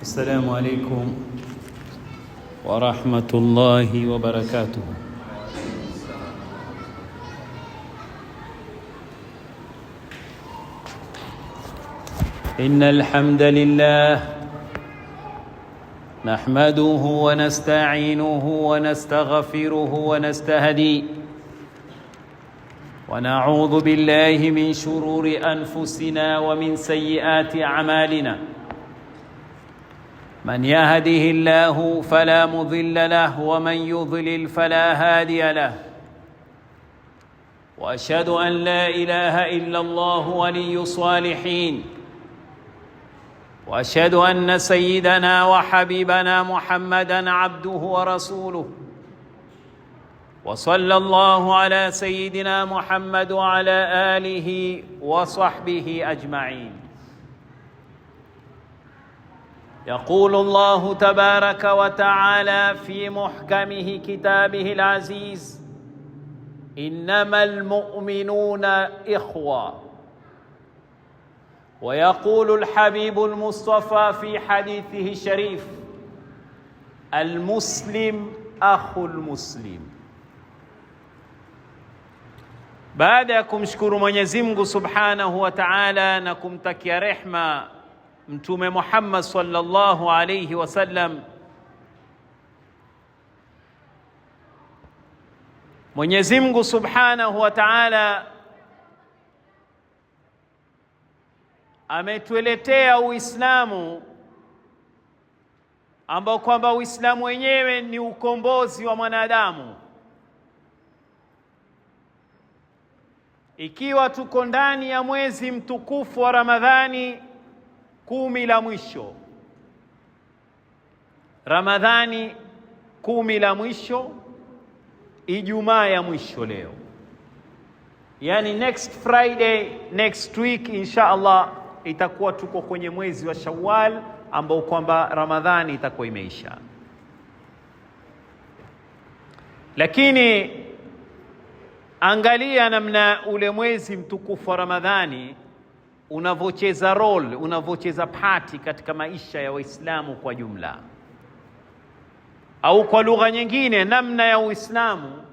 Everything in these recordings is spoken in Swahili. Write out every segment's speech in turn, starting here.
السلام عليكم ورحمة الله وبركاته. إن الحمد لله نحمده ونستعينه ونستغفره ونستهديه ونعوذ بالله من شرور أنفسنا ومن سيئات أعمالنا. من يهده الله فلا مضل له ومن يضلل فلا هادي له. واشهد ان لا اله الا الله ولي الصالحين، واشهد ان سيدنا وحبيبنا محمدا عبده ورسوله، وصلى الله على سيدنا محمد وعلى اله وصحبه اجمعين. يقول الله تبارك وتعالى في محكمه كتابه العزيز: انما المؤمنون اخوه. ويقول الحبيب المصطفى في حديثه الشريف: المسلم اخو المسلم. Baada ya kumshukuru Mwenyezi Mungu Subhanahu wa Ta'ala na kumtakia rehma Mtume Muhammad sallallahu alayhi wasallam, Mwenyezi Mungu Subhanahu wa Ta'ala ametuletea Uislamu ambao kwamba Uislamu wenyewe ni ukombozi wa mwanadamu. Ikiwa tuko ndani ya mwezi mtukufu wa Ramadhani, 10 la mwisho, Ramadhani 10 la mwisho, Ijumaa ya mwisho leo, yani next Friday, next week insha Allah itakuwa tuko kwenye mwezi wa Shawwal ambao kwamba Ramadhani itakuwa imeisha. Lakini angalia namna ule mwezi mtukufu wa Ramadhani unavyocheza role, unavyocheza pati katika maisha ya Waislamu kwa jumla, au kwa lugha nyingine, namna ya Uislamu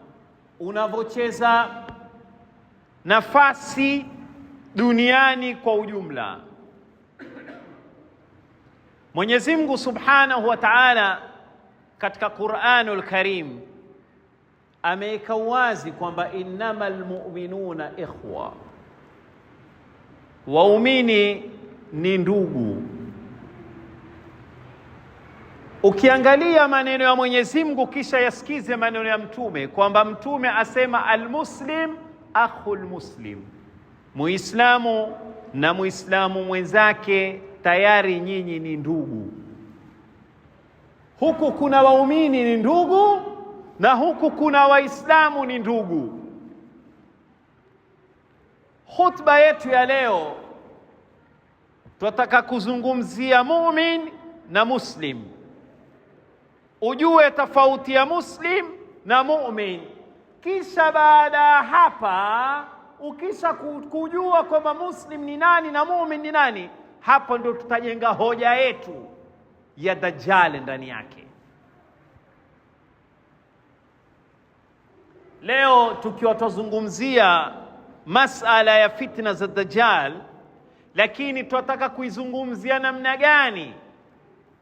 unavyocheza nafasi duniani kwa ujumla. Mwenyezi Mungu Subhanahu wa Ta'ala katika Qur'anul Karim ameweka wazi kwamba innamal mu'minuna ikhwa, waumini ni ndugu. Ukiangalia maneno ya Mwenyezi Mungu kisha yasikize maneno ya Mtume, kwamba Mtume asema almuslim akhul muslim, Muislamu na Muislamu mwenzake tayari nyinyi ni ndugu. Huku kuna waumini ni ndugu na huku kuna Waislamu ni ndugu. Khutba yetu ya leo tunataka kuzungumzia mumin na muslim, ujue tofauti ya muslim na mumin. Kisha baada ya hapa, ukisha kujua kwamba muslim ni nani na mumin ni nani, hapo ndio tutajenga hoja yetu ya Dajjal ndani yake. Leo tukiwa tuzungumzia masala ya fitna za Dajjal, lakini tunataka kuizungumzia namna gani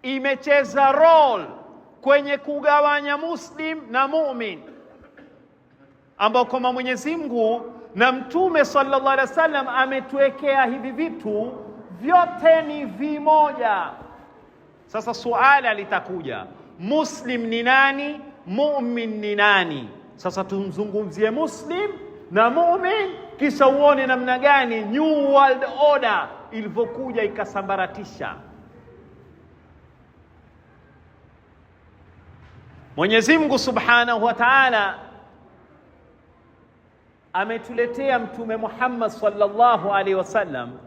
imecheza role kwenye kugawanya muslim na mumin, ambao kama Mwenyezi Mungu na Mtume sallallahu alaihi wasallam ametuwekea hivi vitu vyote ni vimoja. Sasa suala litakuja, muslim ni nani, mumin ni nani? Sasa tumzungumzie muslim na mumin, kisha uone namna gani New World Order ilivyokuja ikasambaratisha. Mwenyezi Mungu Subhanahu wa Ta'ala ametuletea Mtume Muhammad sallallahu alaihi wasallam,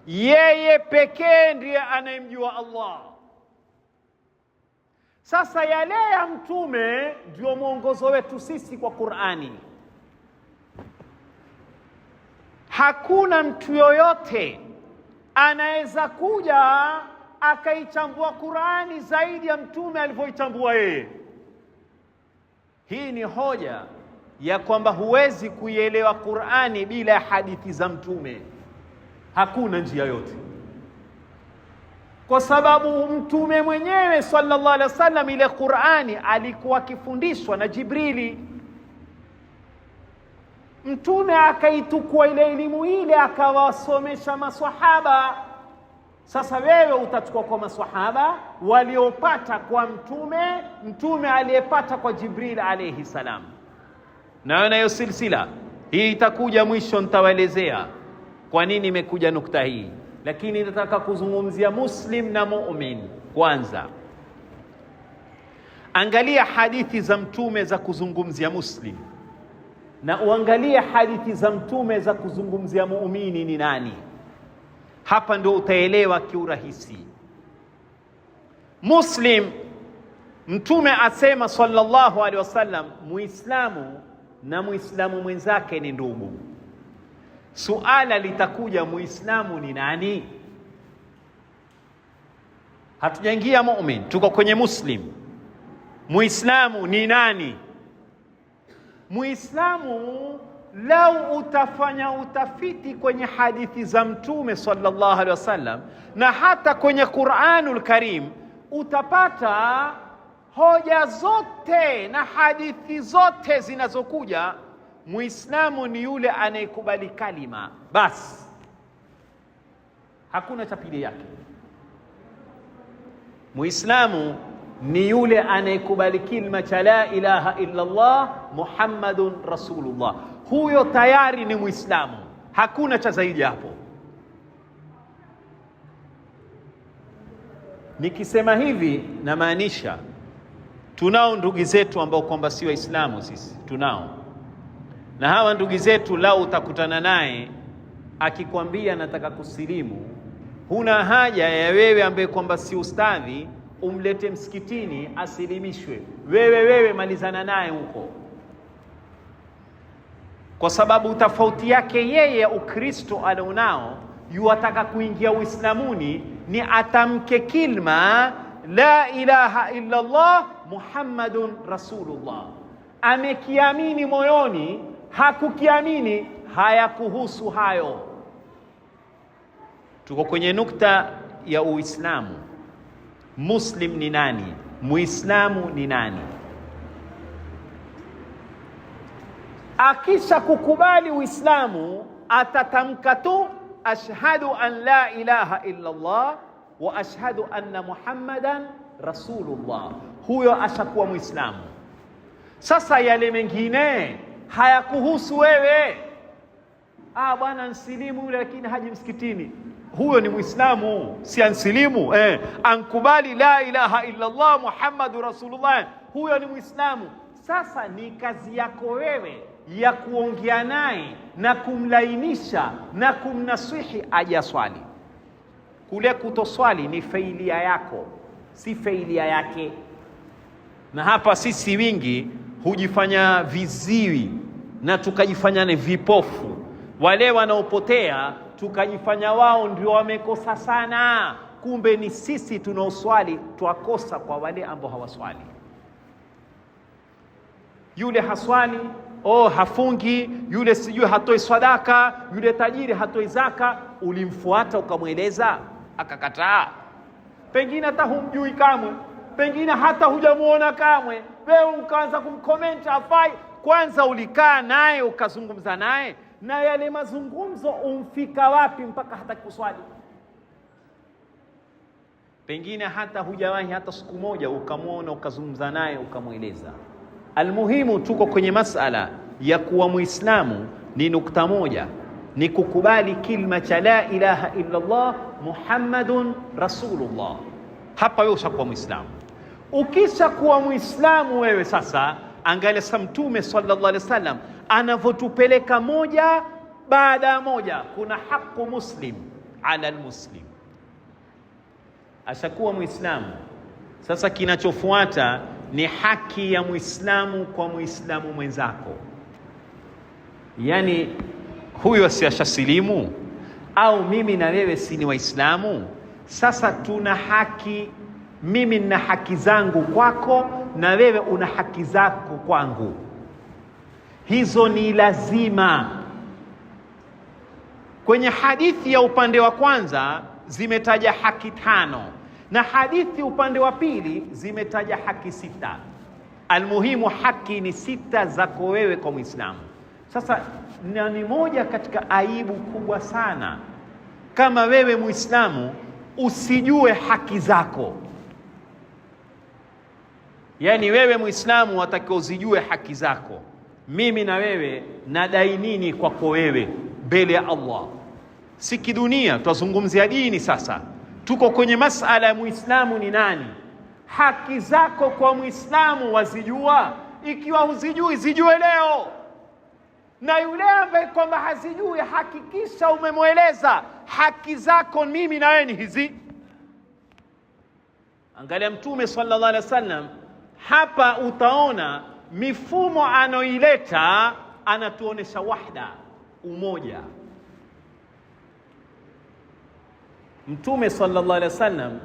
yeye pekee ndiye anayemjua Allah. Sasa yale ya Mtume ndio mwongozo wetu sisi kwa Qur'ani. Hakuna mtu yoyote anaweza kuja akaichambua Qur'ani zaidi ya Mtume alivyoichambua yeye. Hii ni hoja ya kwamba huwezi kuielewa Qur'ani bila hadithi za Mtume. Hakuna njia yote, kwa sababu Mtume mwenyewe sallallahu alaihi wasallam ile Qur'ani alikuwa akifundishwa na Jibrili. Mtume akaitukua ile elimu ile akawasomesha maswahaba. Sasa wewe utachukua kwa maswahaba waliopata kwa Mtume, Mtume aliyepata kwa Jibril alayhi salam. Na nayo silsila hii itakuja mwisho, nitawaelezea kwa nini imekuja nukta hii, lakini nataka kuzungumzia muslim na mu'min kwanza. Angalia hadithi za Mtume za kuzungumzia muslim na uangalie hadithi za Mtume za kuzungumzia muumini ni nani. Hapa ndio utaelewa kiurahisi. Muslim, Mtume asema sallallahu alaihi wasallam, muislamu na muislamu mwenzake ni ndugu. Suala litakuja, muislamu ni nani? Hatujaingia mu'min, tuko kwenye muslim. Muislamu ni nani? Muislamu, lau utafanya utafiti kwenye hadithi za Mtume sallallahu alaihi wasallam na hata kwenye Qur'anul Karim, utapata hoja zote na hadithi zote zinazokuja. Muislamu ni yule anayekubali kalima, basi hakuna cha pili yake. Muislamu ni yule anayekubali kilima cha la ilaha illa Allah Muhammadun Rasulullah. Huyo tayari ni Muislamu, hakuna cha zaidi hapo. Nikisema hivi namaanisha tunao ndugu zetu ambao kwamba si Waislamu, sisi tunao, na hawa ndugu zetu lau utakutana naye akikwambia nataka kusilimu, huna haja ya wewe ambaye kwamba si ustadhi umlete msikitini asilimishwe. Wewe malizana naye huko, kwa sababu tofauti yake yeye Ukristo alionao, yuwataka kuingia Uislamuni ni atamke kilma la ilaha illa Allah Muhammadun Rasulullah. Amekiamini moyoni, hakukiamini hayakuhusu hayo. Tuko kwenye nukta ya Uislamu. Muslim ni nani? Muislamu ni nani? Akisha kukubali Uislamu atatamka tu ashhadu an la ilaha illa Allah wa ashhadu anna Muhammadan Rasulullah. Huyo ashakuwa Muislamu. Sasa yale mengine hayakuhusu wewe. Ah, bwana ansilimu yule lakini haji msikitini. Huyo ni Muislamu, si ansilimu ankubali la ilaha illa Allah Muhammadu Rasulullah, huyo ni Muislamu. Sasa ni kazi yako wewe ya kuongea naye na kumlainisha na kumnasihi aje aswali. Kule kutoswali ni failia yako, si failia yake. Na hapa sisi wingi hujifanya viziwi na tukajifanya ni vipofu. Wale wanaopotea tukajifanya wao ndio wamekosa sana, kumbe ni sisi tunaoswali twakosa kwa wale ambao hawaswali. Yule haswali, oh, hafungi, yule sijui hatoi sadaka, yule tajiri hatoi zaka. Ulimfuata ukamweleza, akakataa. Pengine hata humjui kamwe, pengine hata hujamuona kamwe, wewe ukaanza kumkomenti hafai. Kwanza ulikaa naye ukazungumza naye, na yale mazungumzo umfika wapi mpaka hataki kuswali? Pengine hata hujawahi hata siku moja ukamwona ukazungumza naye ukamweleza. Almuhimu, tuko kwenye masala ya kuwa Muislamu ni nukta moja, ni kukubali kilma cha la ilaha illa Allah Muhammadun Rasulullah. Hapa wewe ushakuwa Muislamu. Ukishakuwa Muislamu wewe sasa, angalia sa Mtume sallallahu alaihi wasallam anavyotupeleka moja baada ya moja. Kuna haqu muslim ala almuslim, ashakuwa Muislamu. Sasa kinachofuata ni haki ya Muislamu kwa Muislamu mwenzako. Yani huyo si ashasilimu? Au mimi na wewe si ni Waislamu? Sasa tuna haki, mimi nina haki zangu kwako na wewe una haki zako kwangu. Hizo ni lazima. Kwenye hadithi ya upande wa kwanza zimetaja haki 5 na hadithi upande wa pili zimetaja haki 6. Almuhimu haki ni 6 zako wewe kwa Muislamu. Sasa na ni moja katika aibu kubwa sana kama wewe Muislamu usijue haki zako. Yaani wewe Muislamu watakiwa uzijue haki zako. Mimi na wewe nadai nini kwako wewe mbele ya Allah? Si kidunia, twazungumzia dini sasa. Tuko kwenye masala ya Muislamu ni nani? Haki zako kwa Muislamu wazijua? Ikiwa huzijui, zijue leo. Na yule ambaye kwamba hazijui, hakikisha umemweleza haki zako mimi na wewe ni hizi. Angalia Mtume sallallahu alaihi wasallam hapa, utaona mifumo anoileta, anatuonesha wahda, umoja. Mtume sallallahu alaihi wasallam,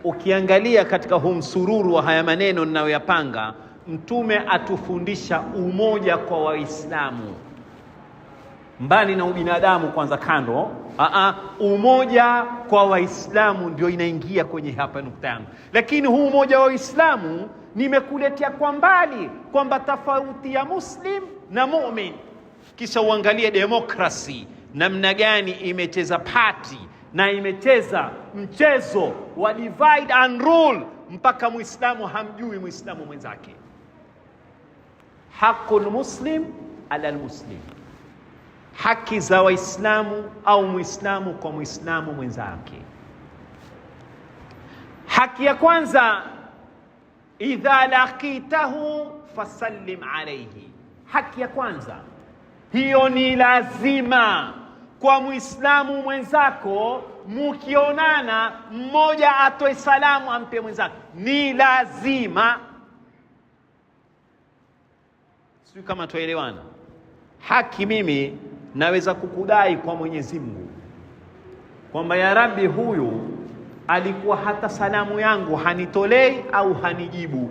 ukiangalia katika huu msururu wa haya maneno ninayoyapanga, Mtume atufundisha umoja kwa Waislamu. Mbali na ubinadamu kwanza kando, umoja kwa Waislamu ndio inaingia kwenye hapa nukta yangu. Lakini huu umoja wa Waislamu nimekuletea kwa mbali kwamba tofauti ya muslim na mu'min. Kisha uangalie demokrasi namna gani imecheza pati na imecheza mchezo wa divide and rule mpaka Muislamu hamjui Muislamu mwenzake. Haqqul muslim ala almuslim, haki za Waislamu au Muislamu kwa Muislamu mwenzake. Haki ya kwanza, idha laqitahu fasallim alayhi. Haki ya kwanza hiyo ni lazima kwa Muislamu mwenzako, mukionana mmoja atoe salamu ampe mwenzake, ni lazima. Sijui kama tuelewana. Haki mimi naweza kukudai kwa Mwenyezi Mungu kwamba ya Rabbi, huyu alikuwa hata salamu yangu hanitolei au hanijibu.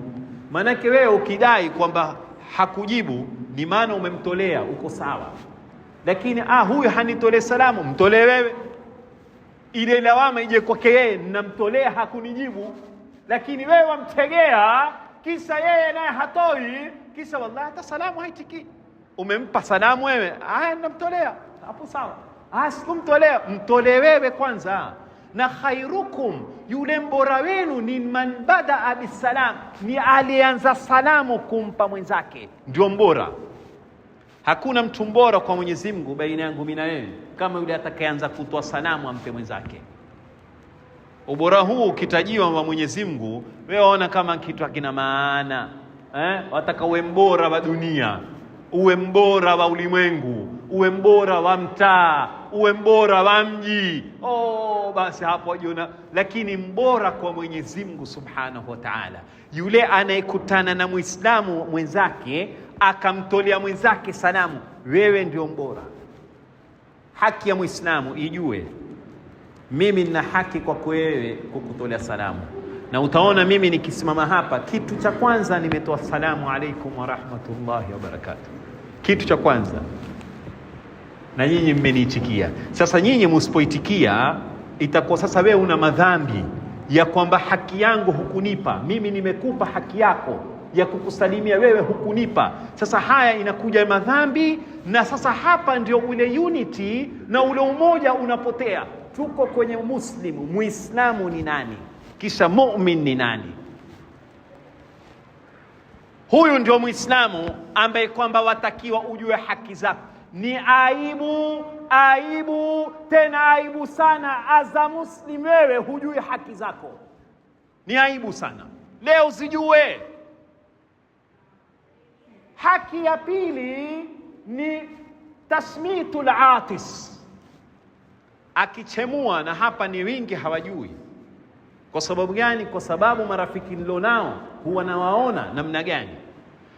Manake wewe ukidai kwamba hakujibu ni maana umemtolea, uko sawa. Lakini huyu hanitolee salamu, mtolee wewe. Ile lawama ije kwake yeye, namtolea hakunijibu. Lakini wewe wamtegea, kisa yeye naye hatoi, kisa wallahi hata salamu haitiki. Umempa salamu wewe, namtolea, hapo sawa. Sikumtolea, mtolee wewe kwanza. Na khairukum, yule mbora wenu ni man badaa bisalam, ni alianza salamu kumpa mwenzake, ndio mbora. Hakuna mtu mbora kwa Mwenyezi Mungu baina yangu mimi na wewe kama yule atakayeanza kutoa salamu ampe mwenzake. Ubora huu ukitajiwa wa Mwenyezi Mungu, wewe waona kama kitu hakina maana. Wataka uwe mbora wa dunia, uwe mbora wa ulimwengu, uwe mbora wa mtaa, uwe mbora wa mji. Basi hapo wajiona. Lakini mbora kwa Mwenyezi Mungu Subhanahu wa Ta'ala, yule anayekutana na Muislamu mwenzake akamtolea mwenzake salamu, wewe ndio mbora. Haki ya Muislamu ijue, mimi nina haki kwako wewe kukutolea salamu. Na utaona mimi nikisimama hapa, kitu cha kwanza nimetoa salamu alaikum wa rahmatullahi wa barakatuh, kitu cha kwanza, na nyinyi mmeniitikia. Sasa nyinyi msipoitikia, itakuwa sasa wewe una madhambi ya kwamba haki yangu hukunipa mimi, nimekupa haki yako ya kukusalimia wewe hukunipa. Sasa haya inakuja madhambi, na sasa hapa ndio ule unity na ule umoja unapotea. Tuko kwenye muslimu, Muislamu ni nani, kisha mu'min ni nani? Huyu ndio Muislamu ambaye kwamba watakiwa ujue haki zako. Ni aibu, aibu tena aibu sana, aza muslim wewe hujui haki zako, ni aibu sana. Leo usijue. Haki ya pili ni tasmitul atis, akichemua. Na hapa ni wingi hawajui. Kwa sababu gani? Kwa sababu marafiki nilionao huwa nawaona namna gani.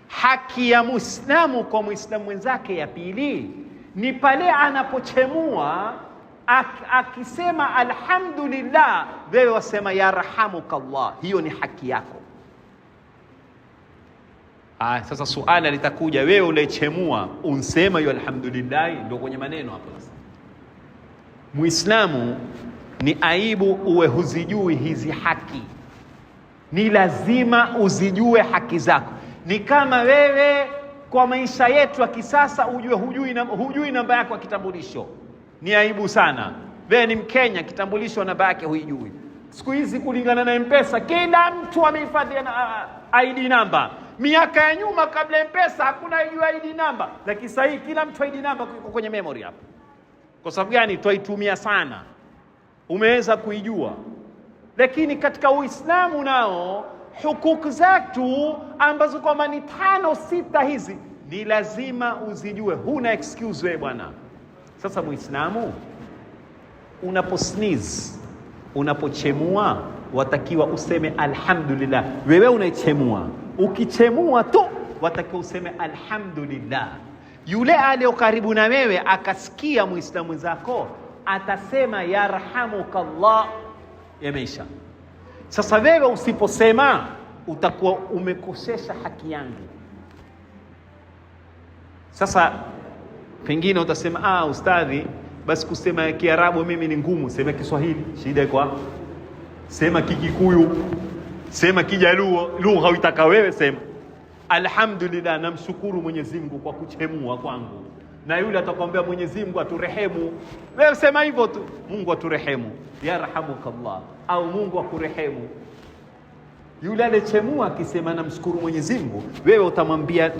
Haki ya Muislamu kwa Muislamu mwenzake ya pili ni pale anapochemua, Akisema alhamdulillah, wewe wasema yarhamukallah, hiyo ni haki yako. Sasa suala litakuja, wewe ulechemua unsema hiyo alhamdulillah, ndio kwenye maneno hapo. Sasa Muislamu ni aibu uwe huzijui hizi haki, ni lazima uzijue haki zako. Ni kama wewe kwa maisha yetu ya kisasa ujue hujui namba yako ya kitambulisho, ni aibu sana. Wewe ni Mkenya, kitambulisho namba yake huijui. Siku hizi kulingana na M-Pesa kila mtu amehifadhi ID namba. Miaka ya nyuma kabla M-Pesa hakuna ID namba, lakini sasa hii kila mtu ID namba iko kwenye memory hapo. Kwa sababu gani? Twaitumia sana, umeweza kuijua. Lakini katika Uislamu nao hukuku zetu ambazo kwamba ni 5 6 hizi ni lazima uzijue, huna excuse wewe bwana. Sasa Muislamu unapo sneeze, unapochemua, watakiwa useme alhamdulillah. Wewe unaichemua, ukichemua tu watakiwa useme alhamdulillah. Yule aliyo karibu na wewe akasikia Muislamu mwenzako atasema yarhamukallah, yameisha. Sasa wewe usiposema utakuwa umekosesha haki yangu. Sasa pengine utasema ustadhi, basi kusema Kiarabu mimi ni ngumu, sema Kiswahili, shida iko wapi? Sema Kikikuyu, sema Kijaluo, lugha uitaka wewe sema. Alhamdulillah, namshukuru Mwenyezi Mungu kwa kuchemua kwangu. Na yule atakwambia Mwenyezi Mungu aturehemu, wewe sema hivyo tu, Mungu aturehemu, yarhamukallah, au Mungu akurehemu. Yule aliyechemua akisema namshukuru Mwenyezi Mungu, wewe utamwambia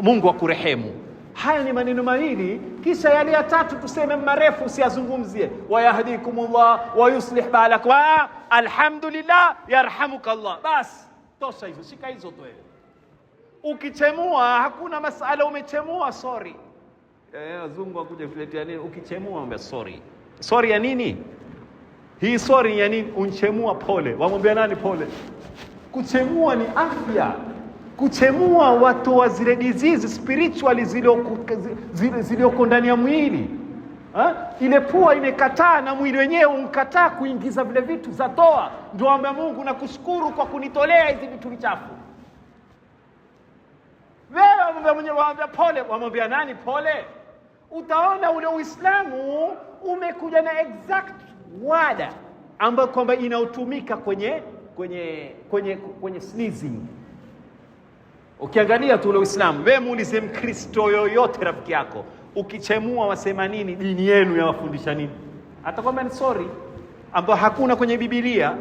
Mungu akurehemu. Haya ni maneno mawili, kisha yale ya tatu tuseme marefu usiyazungumzie, wayahdikumullah wa yuslih balakum, alhamdulillah yarhamukallah. Bas, tosha hizo, shika hizo tu wewe. Ukichemua hakuna masala, umechemua sorry. Wazungu wakuja kuletea nini? Ukichemua umbe sorry. Sorry ya nini? Hii sorry ya nini? Unchemua pole. Wamwambia nani pole? Kuchemua ni afya. Kuchemua watu wa zile disease spiritually zilioko ndani ya mwili. Ile pua imekataa na mwili wenyewe unkataa kuingiza vile vitu, zatoa. Ndio ambaye Mungu nakushukuru kwa kunitolea hizi vitu vichafu. Wewe wamwambia mwenyewe, wamwambia pole, wamwambia nani pole? Utaona ule Uislamu umekuja na exact wada ambayo kwamba inaotumika kwenye sneezing. Ukiangalia tu ule Uislamu, wewe muulize Mkristo yoyote rafiki yako, ukichemua wasema nini? Dini yenu yawafundisha nini? Atakwambia ni sorry, ambayo hakuna kwenye Biblia.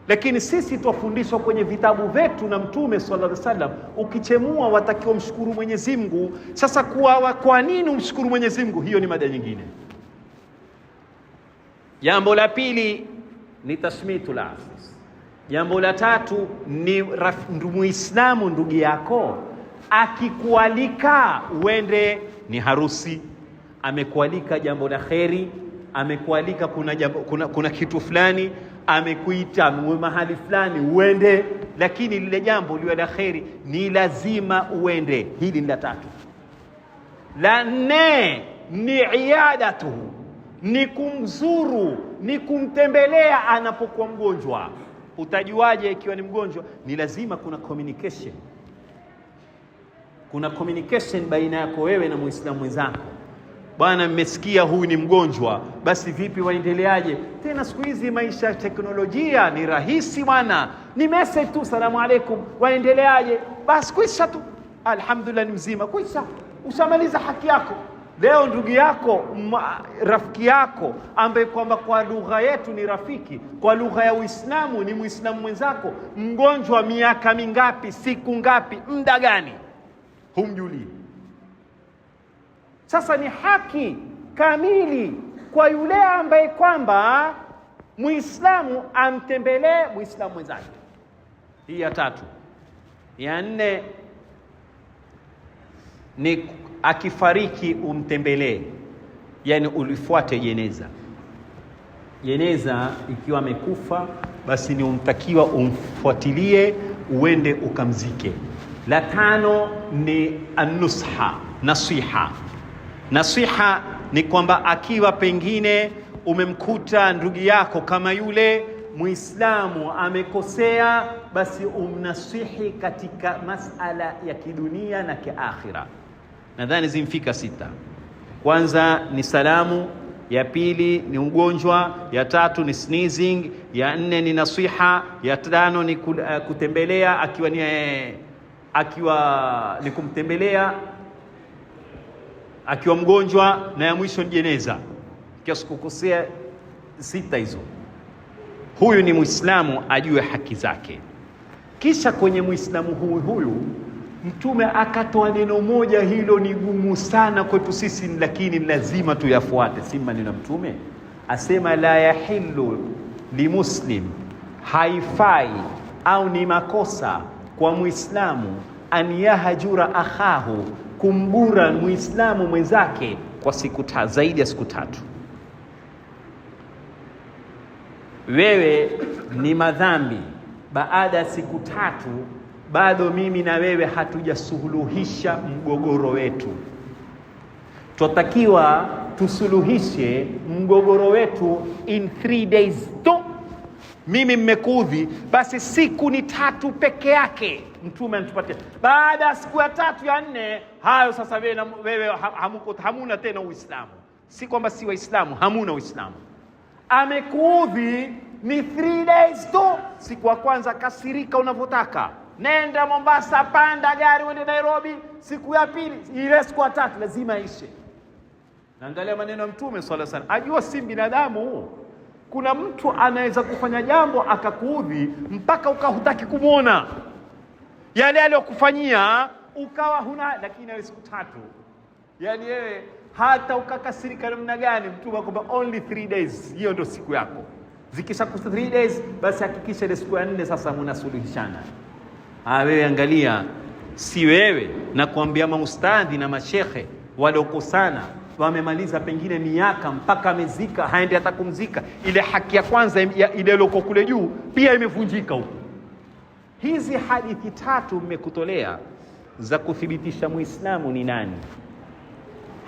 Lakini sisi twafundishwa kwenye vitabu vyetu na Mtume sallallahu alaihi wasallam, ukichemua watakiwa mshukuru Mwenyezi Mungu. Sasa kwa nini umshukuru Mwenyezi Mungu? Hiyo ni mada nyingine. Jambo la pili ni tashmitul afis. Jambo la tatu ni Muislamu ndugu yako akikualika uende, ni harusi, amekualika jambo la kheri, amekualika kuna jambo, kuna kitu fulani, amekuita mahali fulani uende, lakini lile jambo liwe la kheri, ni lazima uende. Hili ni la tatu. La nne ni iadatuhu, ni kumzuru, ni kumtembelea anapokuwa mgonjwa. Utajuaje ikiwa ni mgonjwa? Ni lazima kuna communication. Kuna communication baina yako wewe na Muislamu mwenzako. Bwana, mmesikia huyu ni mgonjwa, basi vipi, waendeleaje? Tena siku hizi maisha ya teknolojia ni rahisi bwana, ni message tu, salamu alaikum, waendeleaje? Basi kwisha tu, alhamdulillah ni mzima, kwisha, ushamaliza haki yako. Leo ndugu yako, rafiki yako ambaye kwamba kwa lugha yetu ni rafiki, kwa lugha ya Uislamu ni Muislamu mwenzako, mgonjwa miaka mingapi, siku ngapi, muda gani, humjulii. Sasa ni haki kamili kwa yule ambaye kwamba Muislamu amtembelee Muislamu mwenzake. Hii ya tatu. Ya nne ni akifariki umtembelee, yani ulifuate jeneza. Jeneza ikiwa amekufa, basi ni umtakiwa umfuatilie, uende ukamzike. La tano ni anusha, nasiha. Nasiha ni kwamba akiwa pengine umemkuta ndugu yako kama yule Muislamu amekosea, basi umnasihi katika masala ya kidunia na kiakhira. Nadhani zimfika 6. Kwanza ni salamu, ya pili ni ugonjwa, ya tatu ni sneezing, ya nne ni nasiha, ya tano ni kutembelea akiwa ni kumtembelea akiwa mgonjwa, na ya mwisho ni jeneza. Kiasi kukosea 6 hizo. Huyu ni Muislamu ajue haki zake. Kisha kwenye Muislamu huyu Mtume akatoa neno moja, hilo ni gumu sana kwetu sisi, lakini lazima tuyafuate. Si maneno Mtume asema, la yahillu limuslim, haifai au ni makosa kwa Muislamu an yahjura akhahu, kumbura Muislamu mwenzake kwa siku zaidi ya siku 3. Wewe ni madhambi, baada ya siku 3 bado mimi na wewe hatujasuluhisha mgogoro wetu. Tutakiwa tusuluhishe mgogoro wetu in 3 days tu. Mimi mmekuudhi, basi siku ni 3 peke yake Mtume anatupatia. Baada ya siku ya 3 ya 4, hayo sasa wewe hamuna tena Uislamu. Si kwamba si Waislamu, hamuna Uislamu. Amekuudhi ni 3 days tu. Siku ya kwanza kasirika unavyotaka, nenda Mombasa, panda gari uende Nairobi. Siku ya pili, ile siku ya 3 lazima ishe. Naangalia maneno ya Mtume sallallahu alaihi wasallam, ajua si binadamu. Kuna mtu anaweza kufanya jambo akakuudhi mpaka ukahutaki kumuona, yale aliyokufanyia ukawa huna, lakini ile siku 3, yani wewe hata ukakasirika namna gani, Mtume akwamba only 3 days, hiyo ndio siku yako. Zikisha 3 days, basi hakikisha ile siku ya 4 sasa mnasuluhishana. Wewe angalia, si wewe na kuambia maustadhi na mashehe waliokosana wamemaliza pengine miaka mpaka amezika, haendi hata kumzika, ile haki ya kwanza ile iliyoko kule juu pia imevunjika huko. Hizi hadithi 3 mmekutolea za kuthibitisha Muislamu ni nani.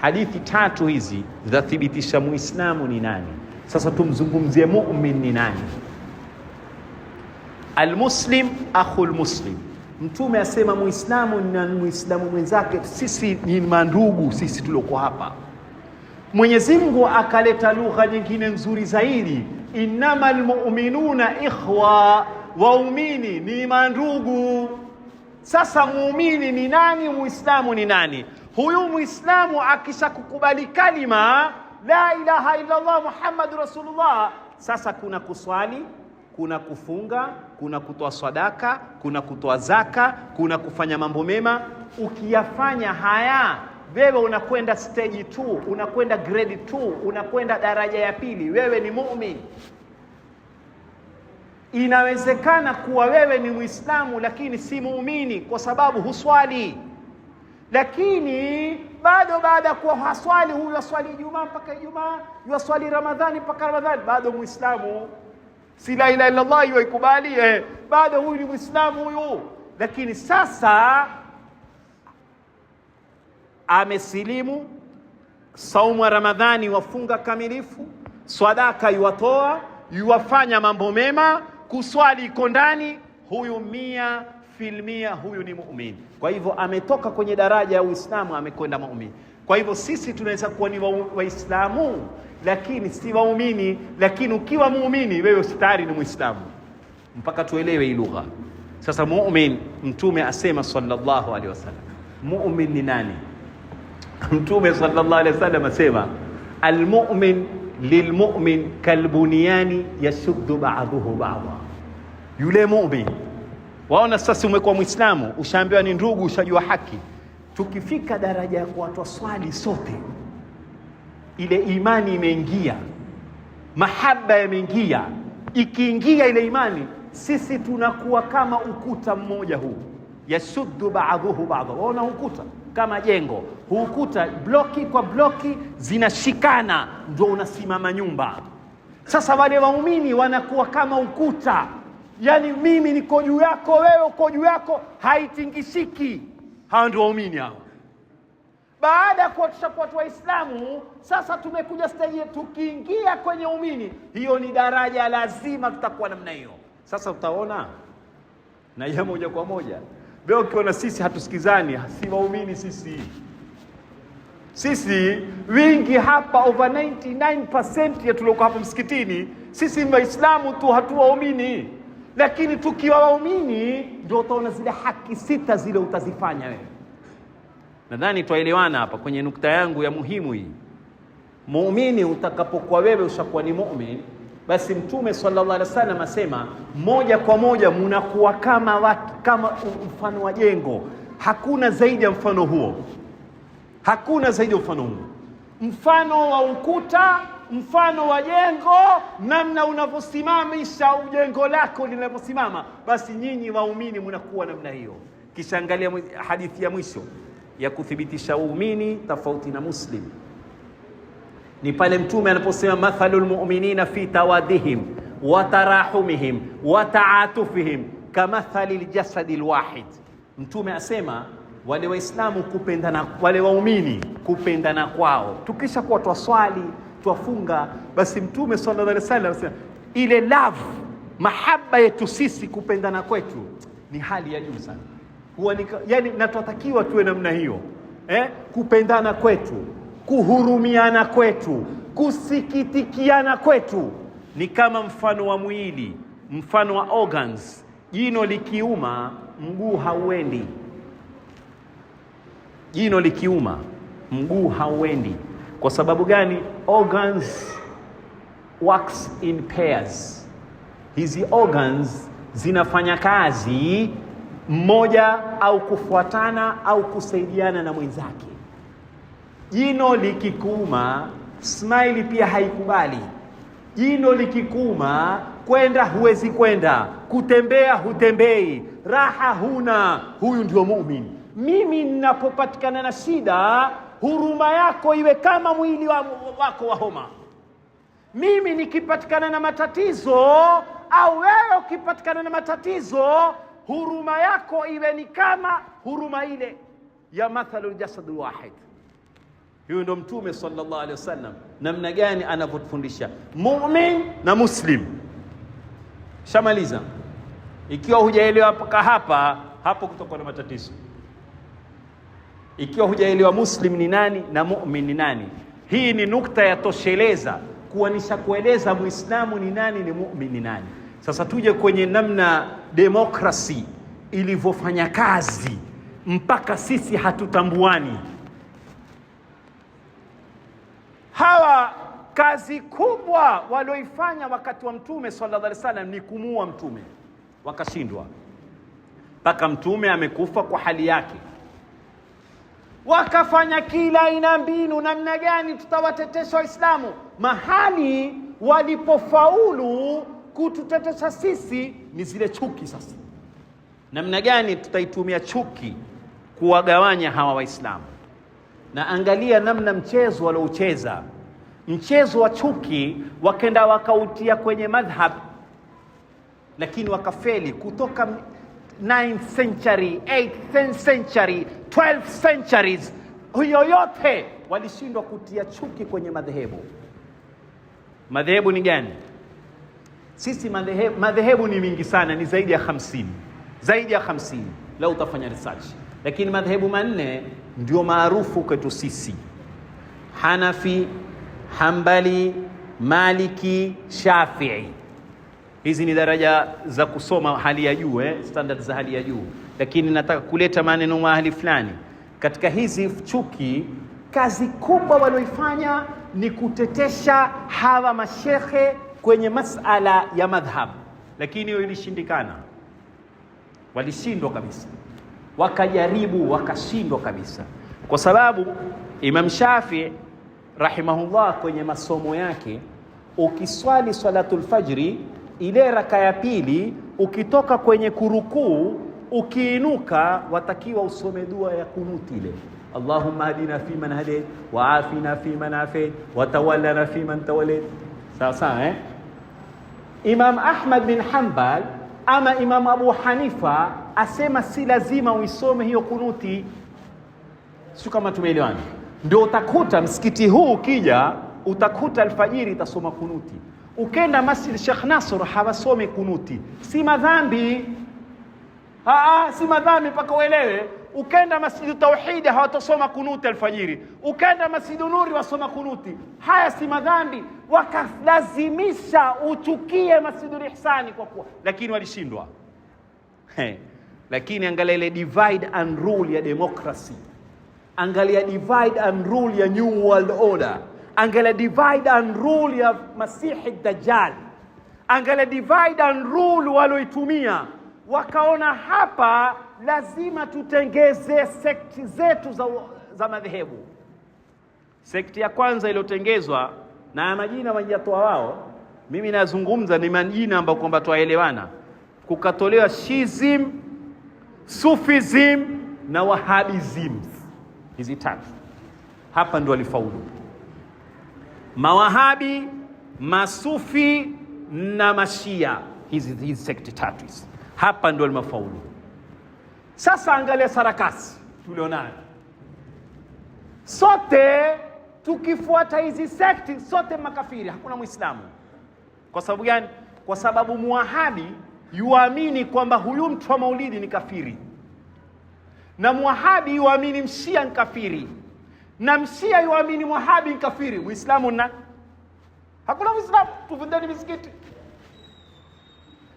Hadithi 3 hizi zathibitisha Muislamu ni nani. Sasa tumzungumzie mu'min ni nani. Almuslim akhul muslim. Mtume asema Muislamu na Muislamu mwenzake, sisi ni mandugu, sisi tulioko hapa. Mwenyezi Mungu akaleta lugha nyingine nzuri zaidi, innamal mu'minuna ikhwa, waumini ni mandugu. Sasa muumini ni nani? Muislamu ni nani? Huyu Muislamu akishakukubali kalima la ilaha illa Allah Muhammadur Rasulullah, sasa kuna kuswali, kuna kufunga, kuna kutoa sadaka, kuna kutoa zaka, kuna kufanya mambo mema. Ukiyafanya haya, wewe unakwenda stage 2, unakwenda grade 2, unakwenda daraja ya pili, wewe ni muumini. Inawezekana kuwa wewe ni Muislamu lakini si muumini kwa sababu huswali. Lakini bado baada kuwa haswali, huyu aswali Ijumaa mpaka Ijumaa, yaswali Ramadhani mpaka Ramadhani, bado Muislamu. Si la ilaha illa Allah yuikubali, bado huyu ni Muislamu huyu. Lakini sasa amesilimu, saumu ya Ramadhani wafunga kamilifu, swadaka yuwatoa, yuwafanya mambo mema, kuswali iko ndani, huyu 100% huyu ni muumini. Kwa hivyo ametoka kwenye daraja ya Uislamu amekwenda muumini. Kwa hivyo sisi tunaweza kuwa ni Waislamu lakini si waumini, lakini ukiwa muumini wewe tayari ni Muislamu. Mpaka tuelewe hii lugha. Sasa muumini, Mtume asema sallallahu alaihi wasallam, muumini ni nani? Mtume sallallahu alaihi wasallam asema almu'min lilmu'min kalbunyani yashuddu ba'dhuhu ba'dha. Yule mu'min, waona sasa umekuwa Muislamu, ushaambiwa ni ndugu, ushajua haki. Tukifika daraja ya kuwatoa swali sote, ile imani imeingia, mahaba yameingia. Ikiingia ile imani, sisi tunakuwa kama ukuta mmoja huu, yashuddu ba'dhuhu ba'dha. Waona ukuta kama jengo, ukuta bloki kwa bloki zinashikana, ndio unasimama nyumba. Sasa wale waumini wanakuwa kama ukuta, yani mimi niko juu yako, wewe uko juu yako, haitingishiki. Hawa ndio waumini hawa. Baada ya kuwa tushakuwa tu Waislamu, sasa tumekuja stage, tukiingia kwenye umini, hiyo ni daraja, lazima tutakuwa namna hiyo. Sasa utaona na ya moja kwa moja leo, ukiona sisi hatusikizani, si waumini sisi. Sisi wingi hapa, over 99% ya tulioko hapa msikitini, sisi ni Waislamu tu, hatuwaumini. Lakini tukiwa waumini ndio utaona zile haki sita zile utazifanya wewe. Nadhani twaelewana hapa kwenye nukta yangu ya muhimu hii. Muumini utakapokuwa wewe ushakuwa ni muumini, basi Mtume sallallahu alaihi wasallam asema moja kwa moja munakuwa kama watu, kama mfano wa jengo. Hakuna zaidi ya mfano huo, hakuna zaidi ya mfano huo, mfano wa ukuta, mfano wa jengo, namna unavyosimamisha jengo lako linavyosimama, basi nyinyi waumini munakuwa namna hiyo. Kisha angalia hadithi ya mwisho ya kuthibitisha uumini tofauti na Muslim ni pale Mtume anaposema mathalul mu'minina fi tawadihim wa tarahumihim wa taatufihim kamathali ljasadi lwahid. Mtume asema wale Waislamu kupendana, wale waumini kupendana kwao, tukisha kuwa twaswali twafunga, basi Mtume sallallahu alaihi wasallam asema ile love, mahaba yetu sisi kupendana kwetu ni hali ya juu sana. Huwa ni yani, na twatakiwa tuwe namna hiyo kupendana kwetu, kuhurumiana kwetu, kusikitikiana kwetu ni kama mfano wa mwili, mfano wa organs. Jino likiuma mguu hauendi, jino likiuma mguu hauendi. Kwa sababu gani? Organs works in pairs. Hizi organs zinafanya kazi mmoja au kufuatana au kusaidiana na mwenzake. Jino likikuuma, smile pia haikubali. Jino likikuuma, kwenda huwezi kwenda, kutembea hutembei, raha huna. Huyu ndio muumini. Mimi ninapopatikana na shida, huruma yako iwe kama mwili wako wa homa. Mimi nikipatikana na matatizo au wewe ukipatikana na matatizo, huruma yako iwe ni kama huruma ile ya mathalul jasadul wahid. Huyu ndo Mtume sallallahu alaihi wasallam, namna gani anavyotufundisha mumin na muslim. Shamaliza. Ikiwa hujaelewa mpaka hapa, hapo kutakuwa na matatizo. Ikiwa hujaelewa muslim ni nani na mumin ni nani, hii ni nukta ya tosheleza kuanisha kueleza muislamu ni nani, ni mumin ni nani. Sasa tuje kwenye namna demokrasi ilivyofanya kazi mpaka sisi hatutambuani. Hawa kazi kubwa walioifanya wakati wa Mtume sallallahu alaihi wasallam ni kumuua Mtume, wakashindwa mpaka Mtume amekufa kwa hali yake. Wakafanya kila aina mbinu, namna gani tutawatetesha Waislamu. Mahali walipofaulu kututetesha sisi ni zile chuki. Sasa namna gani tutaitumia chuki kuwagawanya hawa Waislamu? Na angalia namna mchezo walioucheza, mchezo wa chuki, wakenda wakautia kwenye madhhab, lakini wakafeli. Kutoka 9th century, 8th century, 12th centuries, hiyo yote walishindwa kutia chuki kwenye madhehebu. Madhehebu ni gani? Sisi madhehebu ni mingi sana, ni zaidi ya 50, zaidi ya 50 lau utafanya research, lakini madhehebu manne ndio maarufu kwetu sisi: Hanafi, Hambali, Maliki, Shafii. Hizi ni daraja za kusoma hali ya juu, standard za hali ya juu, lakini nataka kuleta maneno mahali fulani katika hizi chuki. Kazi kubwa walioifanya ni kutetesha hawa mashekhe kwenye masala ya madhhab, lakini hiyo ilishindikana, walishindwa kabisa, wakajaribu wakashindwa kabisa, kwa sababu Imam Shafi rahimahullah kwenye masomo yake, ukiswali salatul fajri ile raka ya pili, ukitoka kwenye kurukuu ukiinuka, watakiwa usome dua ya kunuti ile, Allahumma hadina fi man hadait wa afina fi man afait wa tawallana fi man tawallait. Sawa sawa, eh? Imam Ahmad bin Hanbal ama Imam Abu Hanifa asema si lazima uisome hiyo kunuti. Sio kama tumeelewana? Ndio utakuta msikiti huu ukija, utakuta alfajiri itasoma kunuti. Ukenda Masjid Sheikh Nasr hawasomi kunuti, si madhambi. Si madhambi mpaka uelewe. Ukenda Masjid Tauhidi hawatosoma kunuti alfajiri, ukenda Masjid Nuri wasoma kunuti. Haya si madhambi, wakalazimisha uchukie Masjidul Ihsani kwa kuwa, lakini walishindwa. Lakini angalia ile divide and rule ya democracy, angalia divide and rule ya new world order, angalia divide and rule ya Masihi Dajjal, angalia divide and rule walioitumia. Wakaona hapa lazima tutengeze sekti zetu za madhehebu. Sekti ya kwanza iliyotengezwa na majina wajatoa wao, mimi nazungumza ni majina ambayo kwamba twaelewana. Kukatolewa Shiism, Sufism na Wahabism, hizi tatu hapa ndio walifaulu. Mawahabi, Masufi na Mashia, hizi sekti tatu hizi hapa ndio walimafaulu. Sasa angalia sarakasi tulionayo sote, tukifuata hizi sekti sote makafiri, hakuna Muislamu. Kwa sababu gani? Kwa sababu muwahabi yuamini kwamba huyu mtu wa maulidi ni kafiri, na muwahabi yuamini mshia ni kafiri, na mshia yuamini muwahabi ni kafiri. Muislamu na hakuna Muislamu, tuvundeni misikiti.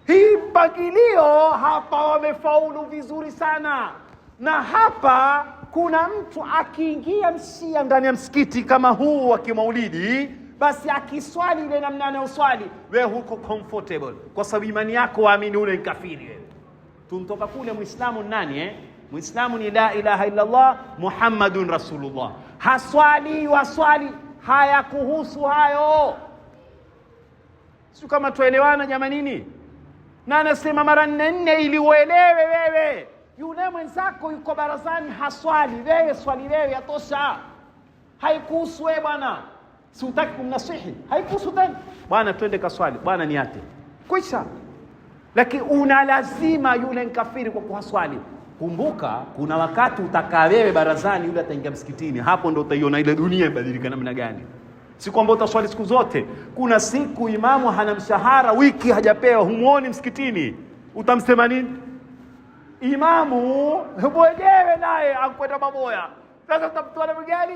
Hii mpangilio hapa wamefaulu vizuri sana. Na hapa kuna mtu akiingia mshia ndani ya msikiti kama huu wa kimaulidi, basi akiswali ile namna anayoswali, wewe huko comfortable, kwa sababu imani yako waamini ule ni kafiri. Wewe tuntoka kule, Muislamu nani Muislamu ni la ilaha illa Allah Muhammadun Rasulullah. Haswali waswali, hayakuhusu hayo. Sio kama tuelewana jamanini? Na anasema mara nne ili uelewe wewe. Yule mwenzako yuko barazani haswali, wewe swali wewe, yatosha. Haikuhusu wewe bwana. Si utaki kumnasihi, haikuhusu tena. Bwana twende kaswali, bwana niate. Kwisha. Lakini una lazima yule nkafiri kwa kuhaswali. Kumbuka kuna wakati utakaa wewe barazani, yule ataingia msikitini. Hapo ndo utaiona ile dunia ibadilika namna gani. Si kwamba utaswali siku zote. Kuna siku imamu hana mshahara, wiki hajapewa, humuoni msikitini, utamsema nini? Imamu mwenyewe naye ankwenda maboya. Sasa utamtoa namna gani?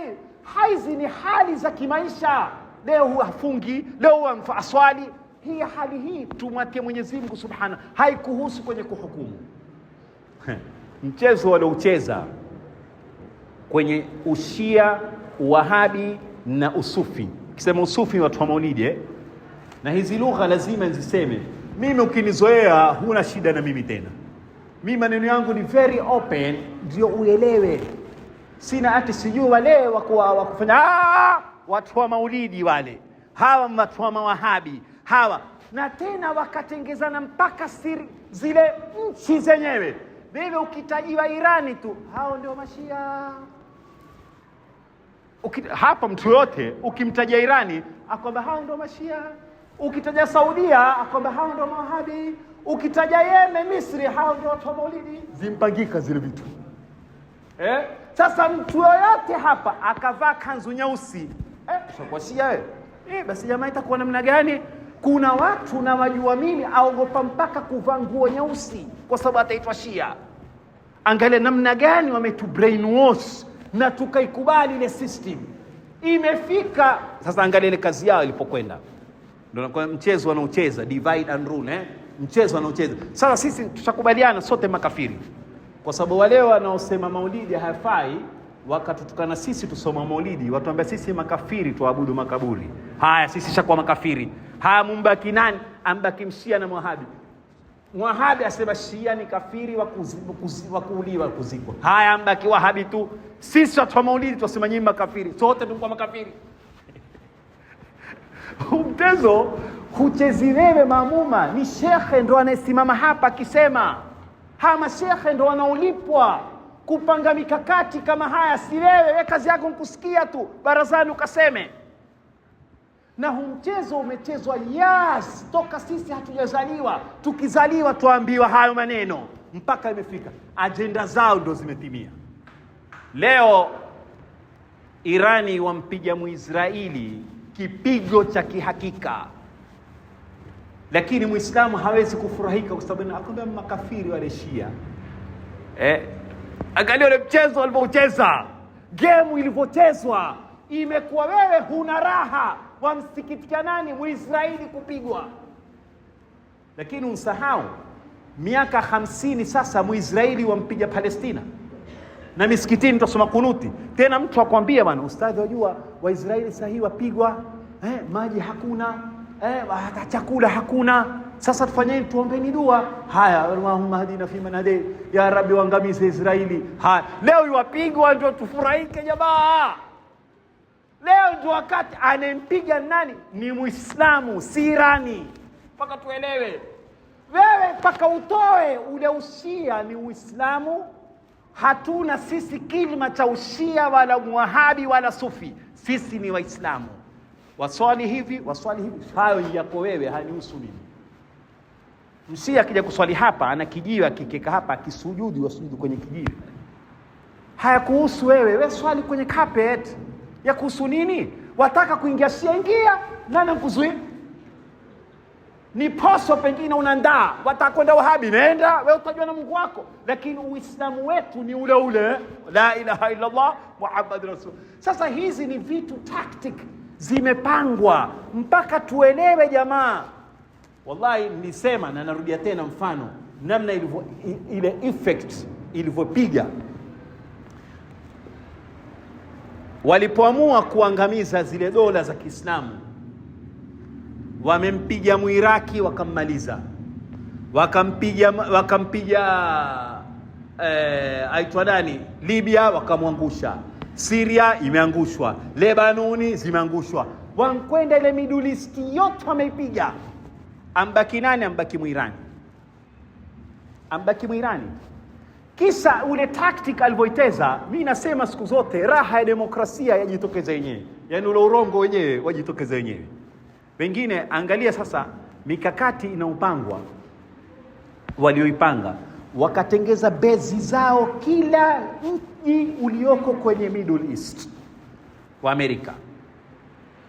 Hizi ni hali za kimaisha. Leo huwa hafungi, leo huwa aswali. Hii hali hii tumwatie Mwenyezi Mungu Subhana, haikuhusu kwenye kuhukumu. Mchezo walioucheza kwenye ushia, uwahabi na usufi. Kisema usufi watu wa maulidi Na hizi lugha lazima nziseme. Mimi ukinizoea huna shida na mimi tena. Mimi maneno yangu ni very open, ndio uelewe. Sina ati sijui wale wakufanya watu wa maulidi wale, hawa watu wa mawahabi hawa, na tena wakatengezana mpaka siri zile nchi zenyewe. Wewe ukitajiwa Irani tu, hao ndio mashia. Hapa mtu yote ukimtaja Irani akwamba hao ndio mashia, ukitaja Saudia akwamba hao ndio mawahabi, ukitaja Yemen, Misri, hao ndio watu wa maulidi. Zimpangika zile vitu. Sasa mtu yoyote hapa akavaa kanzu nyeusi, ushakuwa shia wewe. Basi jamaa itakuwa namna gani? Kuna watu na wajua mimi aogopa mpaka kuvaa nguo nyeusi kwa sababu ataitwa shia. Angalia namna gani wametu brainwash na tukaikubali ile system. Imefika sasa, angalia ile kazi yao ilipokwenda. Ndio na mchezo wanaocheza divide and rule, Mchezo wanaocheza. Sasa sisi tutakubaliana sote makafiri. Kwa sababu wale wanaosema maulidi hayafai wakatutukana sisi tusoma maulidi, watuambia sisi makafiri tuabudu makaburi. Haya sisi shakuwa makafiri. Haya mumbaki nani? Ambaki mshia na mwahabi. Mwahabi asema shia ni kafiri wa kuuliwa kuzikwa. Haya ambaki wahabi tu. Sisi watu wa maulidi twasema nyinyi makafiri. Sote tumekuwa makafiri. Mtezo huchezi wewe maamuma, ni shekhe ndo anayesimama hapa akisema. Hawa mashekhe ndo wanaolipwa kupanga mikakati kama haya, si wewe. Wewe kazi yako nikusikia tu barazani ukaseme. Na huu mchezo umechezwa toka sisi hatujazaliwa. Tukizaliwa tuambiwa hayo maneno mpaka imefika. Agenda zao ndo zimetimia. Leo Irani wampiga Muisraeli kipigo cha kihakika, lakini Muislamu hawezi kufurahika kwa sababu akwambia makafiri wale Shia. Angalia ule mchezo walivyocheza, game ilivyochezwa, imekuwa wewe huna raha, wamsikitikia nani? Muisraeli kupigwa. Lakini usahau miaka 50 sasa Muisraeli wampiga Palestina, na misikitini tutasoma kunuti. Tena mtu akwambia bwana ustadhi, wajua Waisraeli sasa wapigwa, maji hakuna, hata chakula hakuna. Sasa tufanyeni, tuombeni dua. Haya, Allahumma hadina fi man hadait, ya Rabbi waangamize Israeli. Haya, leo iwapigwa ndio tufurahike jamaa. Leo ndio wakati anempiga nani? Ni Muislamu, si Irani. Mpaka tuelewe. Wewe mpaka utoe ule ushia ni Uislamu. Hatuna sisi kilima cha ushia wala muwahabi wala sufi. Sisi ni Waislamu. Waswali hivi, waswali hivi, hayo yako wewe, hanihusu mimi. Mshia akija kuswali hapa ana kijiwe, akikeka hapa akisujudu, wasujudu kwenye kijiwe. Hayakuhusu wewe, wewe swali kwenye carpet. Ya kuhusu nini? Wataka kuingia Shia, ingia. Nani anakuzuia? Ni poso pengine unandaa, wataka kwenda Wahabi, nenda wewe, utajua na Mungu wako. Lakini Uislamu wetu ni ule ule, la ilaha illa Allah Muhammad rasul. Sasa hizi ni vitu tactic zimepangwa mpaka tuelewe jamaa. Wallahi nilisema na narudia tena, mfano namna ilivyo ile effect ilivyopiga walipoamua kuangamiza zile dola za Kiislamu. Wamempiga Muiraki wakammaliza, wakampiga aitwa nani, Libya wakamwangusha, Syria imeangushwa, Lebanoni zimeangushwa, wankwenda ile Middle East yote wameipiga. Ambaki nani? Ambaki Muirani, ambaki Muirani. Kisa ule tactic alivyoiteza, mi nasema siku zote raha ya demokrasia yajitokeza yenyewe, yaani ule urongo wenyewe wajitokeza wenyewe. Wengine angalia sasa mikakati inaopangwa, walioipanga wakatengeza bezi zao kila mji ulioko kwenye Middle East wa Amerika.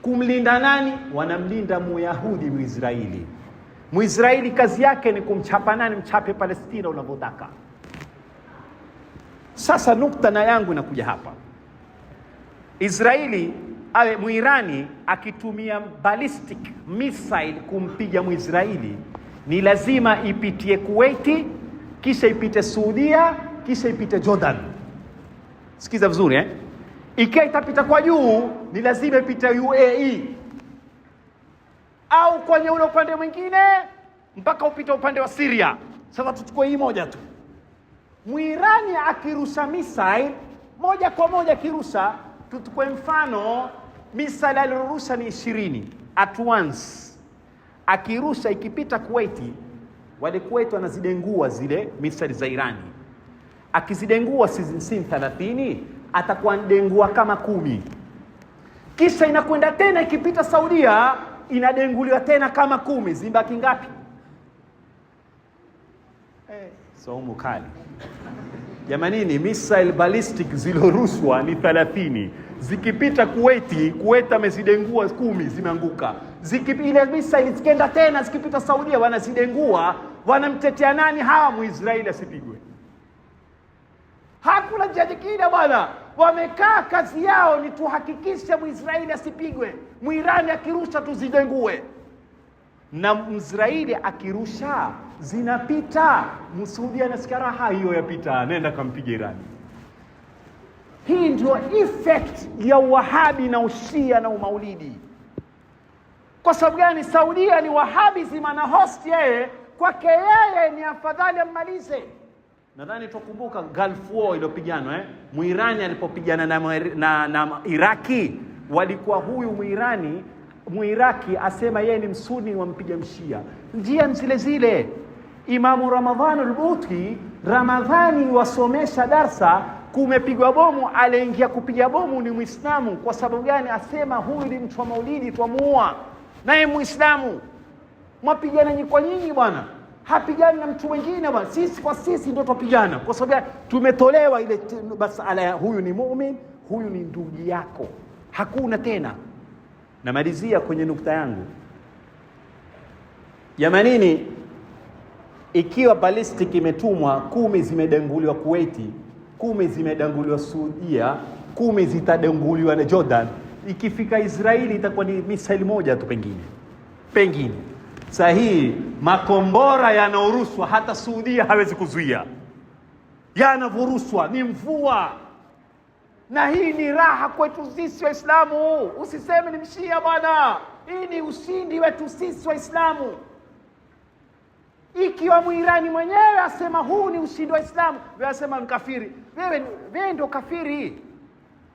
Kumlinda nani? Wanamlinda Muyahudi Muisraeli. Muisraeli kazi yake ni kumchapa nani? Mchape Palestina unavyotaka. Sasa nukta na yangu inakuja hapa. Israeli awe Muirani akitumia ballistic missile kumpiga Muisraeli ni lazima ipitie Kuwaiti, kisha ipite Saudia, kisha ipite Jordan. Sikiza vizuri eh? Ikiwa itapita kwa juu ni lazima ipite UAE au kwenye ule upande mwingine mpaka upite upande wa Syria. Sasa tuchukue hii moja tu. Muirani akirusha missile moja kwa moja akirusha, tuchukue mfano missile alirusha ni 20 at once. Akirusha ikipita Kuwaiti, wale Kuwait wanazidengua zile missile za Irani. Akizidengua si 30, atakuwa ndengua kama 10. Kisha inakwenda tena ikipita Saudia inadenguliwa tena kama 10, zimbaki ngapi? Saumu kali. Jamanini, missile ballistic zilorushwa ni 30. Zikipita Kuwaiti, Kuwait amezidengua 10, zimeanguka. Ile missile zikenda tena zikipita Saudia wanazidengua, wanamtetea nani hawa? Muisraeli asipigwe. Hakuna njia nyingine bwana. Wamekaa kazi yao ni tuhakikishe Muisraeli asipigwe. Muirani akirusha tuzidengue. Na Mwisraeli akirusha zinapita, Msaudi anasikia raha hiyo yapita, nenda kampige Irani. Hii ndio effect ya Wahabi na Ushia na Umaulidi. Kwa sababu gani? Saudia ni Wahabi zima na host yeye, kwake yeye ni afadhali ammalize. Nadhani tukumbuka Gulf War iliyopiganwa Muirani alipopigana na Iraki, walikuwa huyu Muirani Muiraki asema yeye ni msuni wampiga mshia. Njia zile zile. Imamu Ramadhani al-Buti, Ramadhani wasomesha darsa, kumepigwa bomu, aliingia kupiga bomu ni Muislamu. Kwa sababu gani? Asema huyu ni mtu wa maulidi, twamuua. Naye Muislamu. Mwapigana nyinyi kwa nyinyi bwana. Hapigani na mtu mwingine bwana. Sisi kwa sisi ndio twapigana. Kwa sababu tumetolewa ile masala ya huyu ni mu'min, Huyu ni ndugu yako, hakuna tena. Namalizia kwenye nukta yangu, jamanini, ikiwa ballistic imetumwa 10 zimedanguliwa Kuwaiti, 10 zimedanguliwa Saudia, 10 zitadanguliwa na Jordan, ikifika Israeli itakuwa ni missile moja tu pengine. Saa hii makombora yanaoruswa hata Saudia hawezi kuzuia, yanavuruswa ni mvua. Na hii ni raha kwetu sisi Waislamu. Usiseme ni mshia bwana, hii ni ushindi wetu sisi Waislamu. Ikiwa Mwirani mwenyewe asema huu ni ushindi wa Islamu, wewe asema mkafiri, wewe ndio kafiri.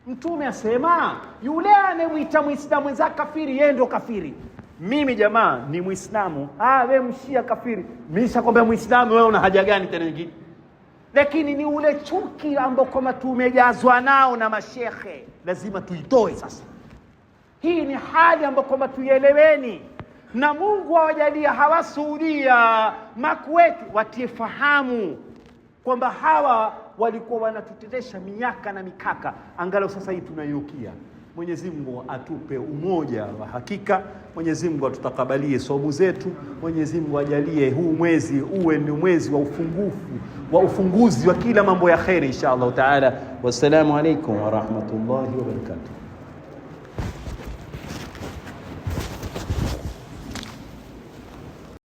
Mtume asema yule anemwita Muislamu mwenzake kafiri, yeye ndio kafiri. Mimi jamaa ni Muislamu, wewe mshia kafiri. Mimi nishakwambia Muislamu, wewe una haja gani tena nyingine? Lakini ni ule chuki ambao kama tumejazwa nao na mashehe, lazima tuitoe sasa. Hii ni hali ambayo kwamba tuieleweni, na Mungu awajalia hawa Saudia Makuweti watie fahamu kwamba hawa walikuwa wanatutetesha miaka na mikaka, angalau sasa hii tunaiukia. Mwenyezi Mungu atupe umoja wa hakika. Mwenyezi Mungu atutakabalie somu zetu. Mwenyezi Mungu ajalie huu mwezi uwe ni mwezi wa ufungufu, wa ufunguzi wa kila mambo ya kheri insha Allah taala. Wassalamu alaikum wa rahmatullahi wa barakatuh.